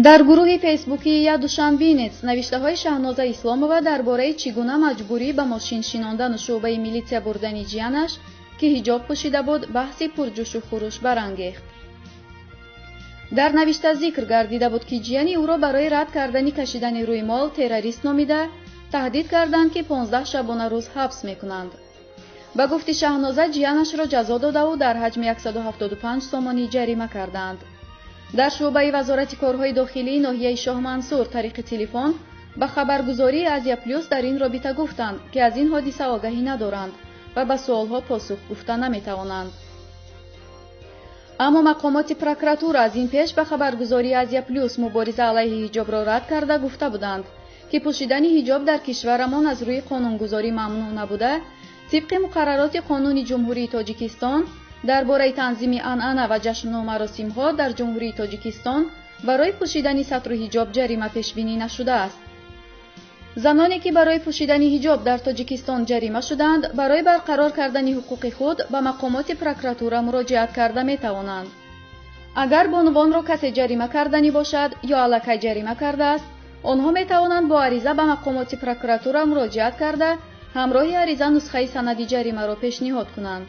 Дар гурӯҳи фейсбукии «Я душанбинец» навиштаҳои Шаҳноза Исломова дар бораи чӣ гуна маҷбурӣ ба мошин шинондану шӯъбаи милитсия бурдани ҷиянаш, ки ҳиҷоб пӯшида буд, баҳси пурҷӯшу хурӯш барангехт. Дар навишта зикр гардида буд, ки ҷияни ӯро барои рад кардани кашидани рӯймол террорист номида, таҳдид карданд, ки 15 шабона рӯз ҳабс мекунанд. Ба гуфти Шаҳноза, ҷиянашро ҷазо додаву дар ҳаҷми 175 сомонӣ ҷарима карданд. Дар шӯъбаи Вазорати корҳои дохилии ноҳияи Шоҳмансур тариқи телефон ба хабаргузории «Азия Плюс» дар ин робита гуфтанд, ки аз ин ҳодиса огаҳӣ надоранд ва ба суолҳо посух гуфта наметавонанд. Аммо мақомоти прокуратура аз ин пеш ба хабаргузории «Азия Плюс» мубориза алайҳи ҳиҷобро рад карда, гуфта буданд, ки пӯшидани ҳиҷоб дар кишварамон аз рӯи қонунгузорӣ мамнӯъ набуда, тибқи муқаррароти Қонуни Ҷумҳурии Тоҷикистон дар бораи танзими анъана ва ҷашну маросимҳо дар Ҷумҳурии Тоҷикистон барои пӯшидани сатру ҳиҷоб ҷарима пешбинӣ нашудааст. Заноне, ки барои пӯшидани ҳиҷоб дар Тоҷикистон ҷарима шуданд, барои барқарор кардани ҳуқуқи худ ба мақомоти прокуратура муроҷиат карда метавонанд. Агар бонувонро касе ҷарима карданӣ бошад ё аллакай ҷарима кардааст, онҳо метавонанд бо ариза ба мақомоти прокуратура муроҷиат карда, ҳамроҳи ариза нусхаи санади ҷаримаро пешниҳод кунанд.